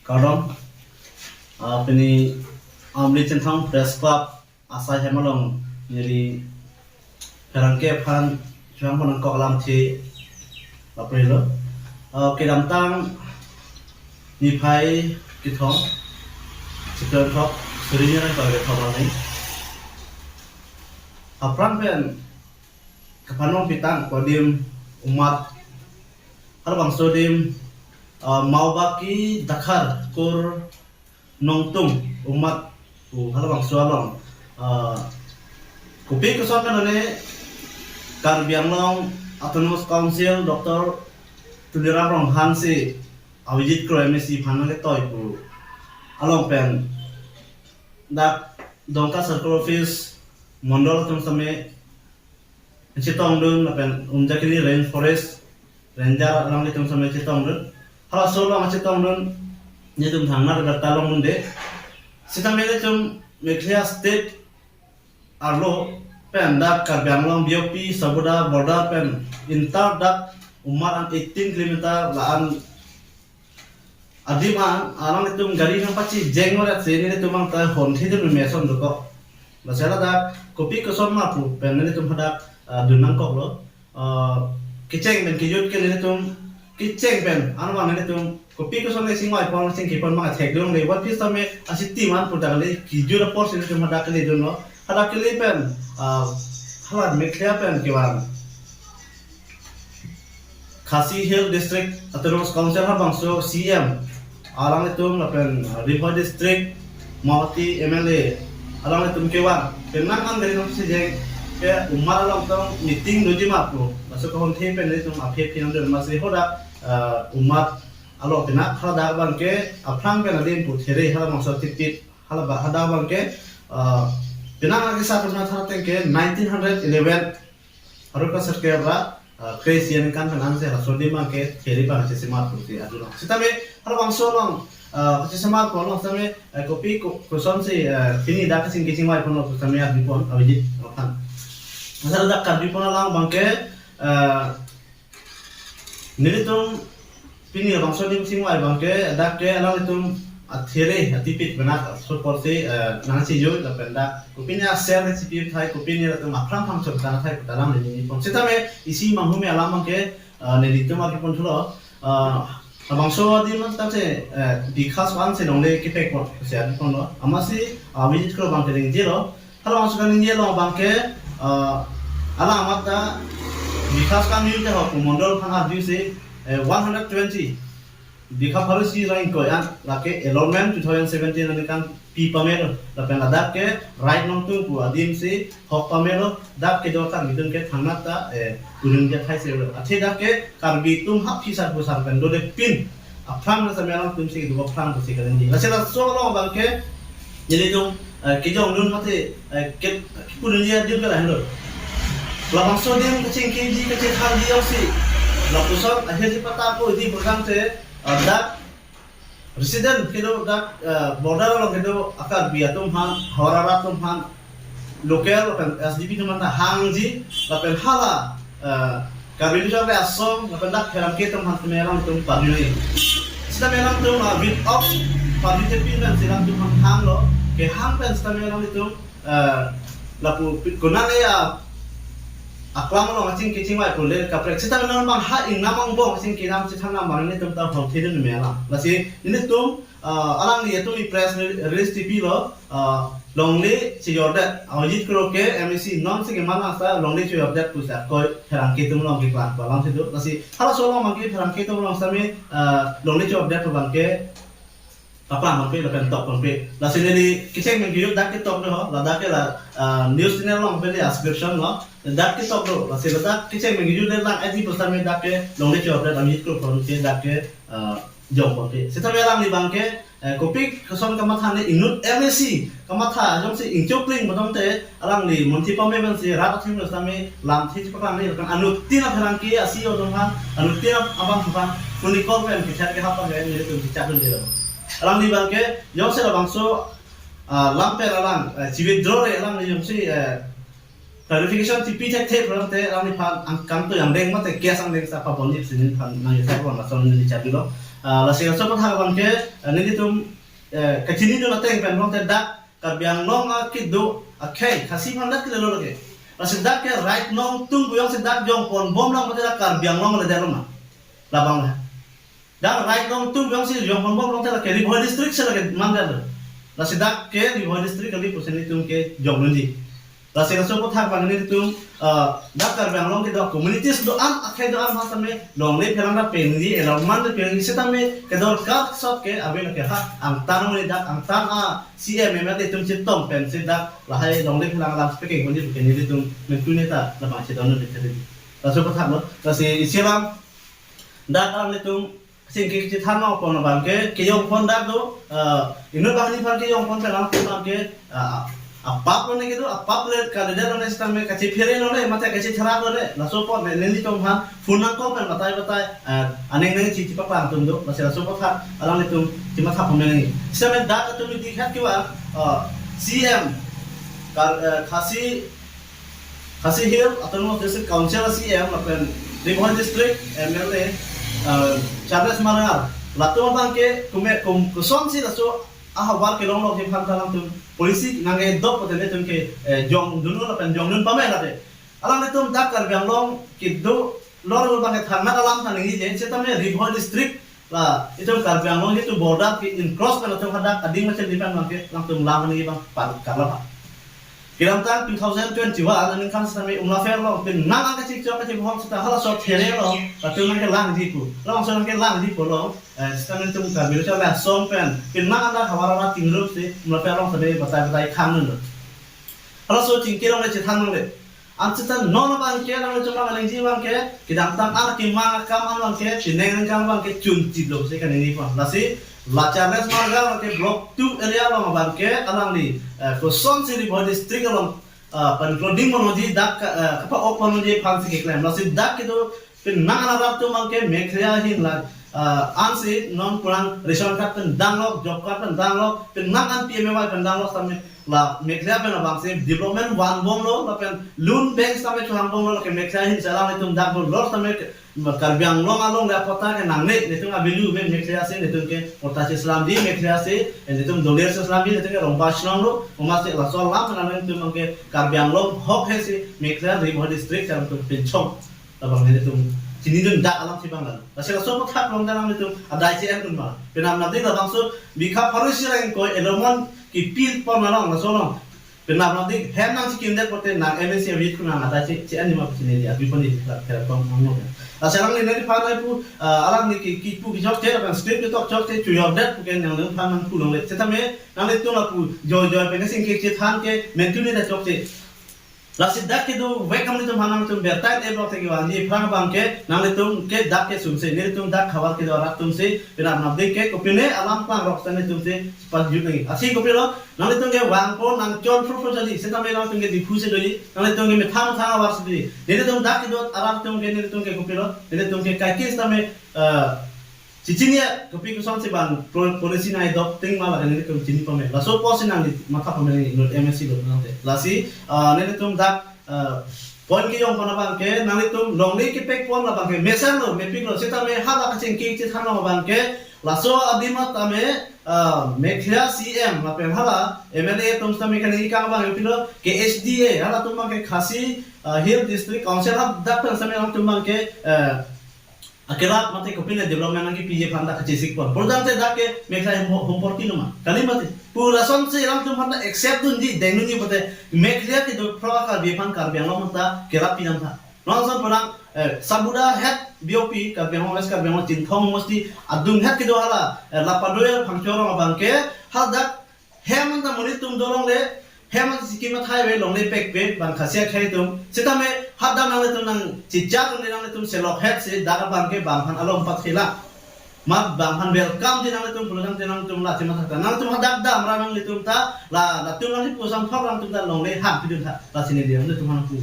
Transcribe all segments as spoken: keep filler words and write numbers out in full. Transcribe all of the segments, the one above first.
Kardom, ah, pini Amri Chinthong Press Club asai hem along neli pherangke aphan chunam pon nangkok alamthe laprelo. Ah, kedamtang niphai kethom, chikon thok, suri ni rang kethom arni. Aphrang pen kapanong pitang kodim umat halabangso adim, ah, Maobaki Dakhar Kur Nongtung umat pu halabangso along, ah, kopi koson kan ne Karbi Anglong Autonomous Council Doctor Tuliram Ronghang si Abhijit Kro M A C aphan nangketoi pu along pen dak Dongka Circle Office, Mondol atum sitame chetongdun, lapen Umjakiri Range Forest Ranger alanglitum sitame chetongdun. Halaso along chetongdun, nelitum thangnat dak ta longdunde. Sitame nelitum Meghalaya State arlo pen dak Karbi Anglong B O P Sabuda border pen inter dak umar an eighteen kilometer la-an adim an alanglitum gari nangpachijeng ore si nelitum angta honthidun mesen dokok. Lasi ladak kopi koson ma pu pen nelitum hadak, ah, dun nangkoklo. Ah, kecheng pen kejut ke nelitum, kecheng pen anwang nelitum kopi koson le chingvai pon chingki pon ma thekdunde, what is tame asi team an pu dak le kejut apor si nelitum hadak keledunlo. Hadak kele pen, ah, hala Meghalaya pen kevang Khasi Hill District Autonomous Council halabangso C M alanglitum lapen Ri Bhoi District Mawhati M L A alanglitum kevang. Penang an gari nangchijeng ke umar along tong meeting doji ma pu. Laso kahon the pen nelitum aphi aphi nangdun masi hadak, ah, umar along penang hadak abang ke aphrang pen adim pu there halabangso tipit halaba hadak abang ke, ah, penang agi sa pen thar ateng ke nineteen hundred eleven Haruka Circle ra, ah, kre-isi aningkan pen ansi halaso adim abang ke there abang chesemar pusi arjulo. Sitame halabangso along, ah, chesemar pu along sitame, eh, kopi ko-, koson si, eh, pini dak kachingki chingvai ponlo pu sitame arjupon Abhijit aphan. Asal dak karjupon alam abang ke, eh, nelitum pini labangso adim chingvai abang ke dak ke alanglitum athere atipit benak sopor si, eh, nangchijoi lapen dak kopine a-cell kechipi thai, kopine latum aphrang aphrang chot kan thai pu ta alam neli nipon. Sitame isi manghume alam abang ke, eh, nelitum arjupon thulo, eh, labangso adim ta si, eh, Bikash Khan si longle kepekpon si arjuponlo. Amatsi, ah, Abhijit Kro abang ke ningjelo. Halabangso kaningje along abang ke, eh, alang amat ta Bikash Khan New Tehok Mondol aphan arju si, eh, one hundred twenty bikha pharo isi ra ingkoi an lake allotment two thousand seventeen aningkan pi pamelo. Lapen ladak ke Right Nongtung pu adim si hok pamelo, dak kedo Karbi atum ke thangnat ta, eh, kuning dia thai selo. Athe dak ke Karbi atum hap phisar pusar pen dode pin aphrang na sitame alangtum si kedo aphrang pusi kaningje. Lasi laso along abang ke nelitum, eh, kejongdun mate, eh, ke, kepudun dia dun ke lahenlo. Labangso adim kachingkiji kachetharji jongsi lapuson akhir si pata ko di program te, eh, dak resident kedo dak, eh, border along kedo a-Karbi atum aphan, Hawara atum aphan, local lapen S D P atum aphan ta hangji lapen hala, eh, Karbi Anglong Riso Aso lapen dak pherangke atum aphan sitame alangtum parjunoi. Sitame alangtum, ah, writ of parjunoi pen si alangtum aphan hanglo, kehang pen sitame alangtum, eh, lapu pi-, konat le, ah, aklam along achingki chingvai pu le kaprek. Sitame non abang ha ingnam angbong achingki nam chethan nam abang nelitum ta hongthidun mela. Lasi nelitum, ah, alangli atum i press re-, release tipilo, ah, longle chejordet, Abhijit Kro ke M A C non si keman asta longle chejordet pusi akoi pherangke atum along keklang pu alam si do. Lasi halaso along abang ke pherangke atum along sitame, ah, longle chejordet abang ke kaplang ponpe lapen tok ponpe. Lasi neli kecheng pen kejut dak ketok do ho, ladak ke la, ah, news channel along pen ascription lo. Dak ketok do, lasi ladak kecheng pen kejut le lang edi pu sitame dak ke longle chejordet Abhijit Kro aphan ke dak ke, ah, jong ponpe. Sitame alangli abang ke, eh, kopi koson kamatha ne inut M A C kamatha jongsi ingchokling bodom te alangli monthi pame pen si rat athengno sitame lamthe chepaklang ni lapen anuttin apherangke a-C E O atum aphan, anuttin abang aphan phone call pen kechak kehap pen nelitum kechak dun dilo. Alangli abang ke jongsi labangso, ah, lam pen alang, eh, chi-withdraw re alangli jongsi, eh, clarification chipi thekthe pulote alangliphan angkang to angdeng mate case angdeng sa pabonji si neliphan nangkesar pon lason neli chapilo. Ah, lasi laso aputhak abangke, ah, nelitum, eh, kachinidun ateng pen pulote dak Karbi Anglong akedo akhei Khasi aphan dak kalilo lake. Lasi dak ke right nongtum pu jongsi dak jongponbomlang mate dak Karbi Anglong le delo ma. Labang le. Dak right nongtum pu jongsi jongponbomlang te lake Ri Bhoi district si lake mandetlo. Lasi dak ke Ri Bhoi district kali pusi nelitum ke jongdunji. Lasi laso aputhak abang nelitum, ah, dak Karbi Anglong kedo communities do-an akhei do-an aphan tame longle pherang ta penji, allotment ta penji, setame kedorkar sot ke ave lake ha angtan muni dak angtan a C M M L A atum chetong pensi dak lahai longle pherang alam speaking muni pu ke nelitum mentune ta labang chedon nelitum. Laso aputhak lo, lasi isi alam dak alanglitum singki chethan nangpon abangke, kejongpon dak do, eh, inut banghini aphan kejongpon pen alanglitum abangke, ah, apap lone kedo, apap le kalidet lone setame kachiphere lone, mate kachitherak lone, laso apot ne nelitum aphan phone nangkok pen batai batai, eh, aning nang chichi paklang atum do, lasi laso aputhak alanglitum chimatha pame nangji. Setame dak atum ni dikhat kewa, eh, C M, kar, eh, Khasi Khasi Hills Autonomous District Council C M lapen Ri Bhoi District M L A, eh, Charles Marngar. Latum abangke kume kum kosonsi laso ahavar kelonglokji aphan ta alanglitum policy nangkedok pute nelitum ke, eh, jongdun lapen jongdun pame lake. Alanglitum dak Karbi Anglong kedo lor abangke thangnat alam ta nangji je, setame Ri Bhoi District la itum Karbi Anglong itum border ke encroach pen atum hadak ading macam di pen abangke alanglitum lam nangji abang pan karla pa. Kedamtang two thousand twenty-one aningkan setame Umlaper along penang angkachikchok kachibhong seta halaso there along atum nangkelangji pu. Along so nangkelangji pu along, eh, setame itum Karbi lo chala song pen penang anda havar arat tingrup si Umlaper along setame batai batai khang nun. Halaso chingki along le chethan nangle. Ansi ta non abangke, nangli chuma nangji abangke, kedamtang an kemang akam an abangke, chineng nengkang abangke, chunchilo si kaningje pon. Lasi, la Charles Marngar abangke Block two area along abangke, alangli, eh, kosonsi Ri Bhoi District along, eh, pen clothing monoji dak, eh, kapa-ok monoji aphansi keklem. Lasi dak kedo, penang an arat atum abangke Meghalaya ahin la, ah, ansi non purang ration card pen danglok, job card pen danglok, penang an P M A Y pen danglok setame la Meghalaya pen abangsi development vanbomlo, lapen loan bank setame chohangbomlo, lake Meghalaya ahin si alanglitum dak do lor setame ke, Karbi Anglong along le apota ke nangne, netum abilu be Meghalaya si, netum ke pota si selamji Meghalaya si, eh, netum dolir si selamji, netum ke rongpa chenong lo, komatsi laso alam pen alanglitum abangke Karbi Anglong ahok he si Meghalaya Ri Bhoi District alanglitum pinchong. Labang nelitum chinidun dak alam si abang lalu. Lasi laso aputhak along dak nelitum adai che-en dun ma. Penap napdik labangso bikha pharo isi ra ingkoi allotment kipi pon ma along laso along. Penap napdik hem nangchikim det pute nang M A C avit ku nang adai che, che-en ma pu chinine dia. Bipon di plat plat pon pon mo. Lasi alangli neliphan nangpu, ah, alangli ke kipu kechokche lapen script ketok chokche chojor det pu ke nangliphan nangpu longle. Setame nanglitum lapu joi joi pen kesing kechethan ke mentune ta chokche. Lasi dak kedovek nanglitum aphan nangtum bertai e block teki wangji aphrang abangke nanglitum ke dak ke sumse nelitum dak havar kedo arat atumsi penap napdik ke kopine alam klangrok ta nelitumsi sepat jut nangji. Lasi kopilo nanglitum ke vangpo nangchon phro phro jadi setame nanglitum ke Diphu si doji nanglitum ke methang methang ahavar si doji. Nelitum dak kedo arat atum ke nelitum ke kopilo nelitum ke kaike setame, eh, Chechini ya, kopi kosonsi abang pro-, policy nangdok ting ma lake nelitum chini pame. Laso apotsi nangli matha pame neli inut M A C lo nangte. Lasi, ah, nelitum dak, ah, point kejongpon abangke, nanglitum longle kepekpon abangke, mesen lo, mepik lo, setame hala kachingki chethan lo abangke, laso adim atame, ah, Meghalaya C M, lapen hala M L A atum setame kani kang abang pilo, K H D A, halatum abangke Khasi, ah, Hill District Council hadak pen setame atum abangke, eh, akerap mate kopine development nangkepiji aphan ta kachesik pon. Pulotangte dak ke Meghalaya hom-, homporti lo ma. Kali mate. Pu lasonsi alanglitum aphan ta accept dunji, dengdunji pute Meghalaya kedo phro Karbi aphan Karbi Anglong ta kerap pidam tha. Nonson purang, eh, Sabuda het B O P Karbi Anglong West Karbi Anglong Chinthong mosti adung het kedo hala, eh, Lapadoi Phangcho arong abangke hadak hem anta monit atum dolongle, hem anta chikima thai ave longle pekpe, bang Khasi akhei atum. Setame hadak nanglitum nangchechak longle nanglitum selok het si dak abangke bang aphan alom pathela. Mat bang aphan welcome di nanglitum pulotangte nanglitum la chima thakta. Nanglitum hadak damra nanglitum ta la, latum nangli pusam thok nanglitum ta longle han pidun tha. Lasi neli nanglitum aphan pu.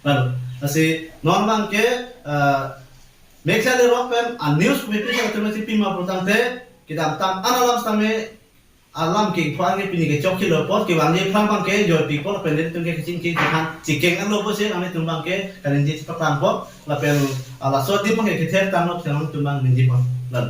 Lalu, lasi non abangke, eh, Meghalaya le rock pen a news mepi sa nanglitum si pima pulotangte kedamtang an alam setame alam kepho ke pini kechokche lo apot kevangji aphrang abangke joipik apot lapen nelitum ke kachingki chethan chikeng an lo pusi nanglitum abangke kaningje chepatang apot lapen, ah, laso adim abangke kether tanglo pusi nanglitum abang ningje apot. Lalu.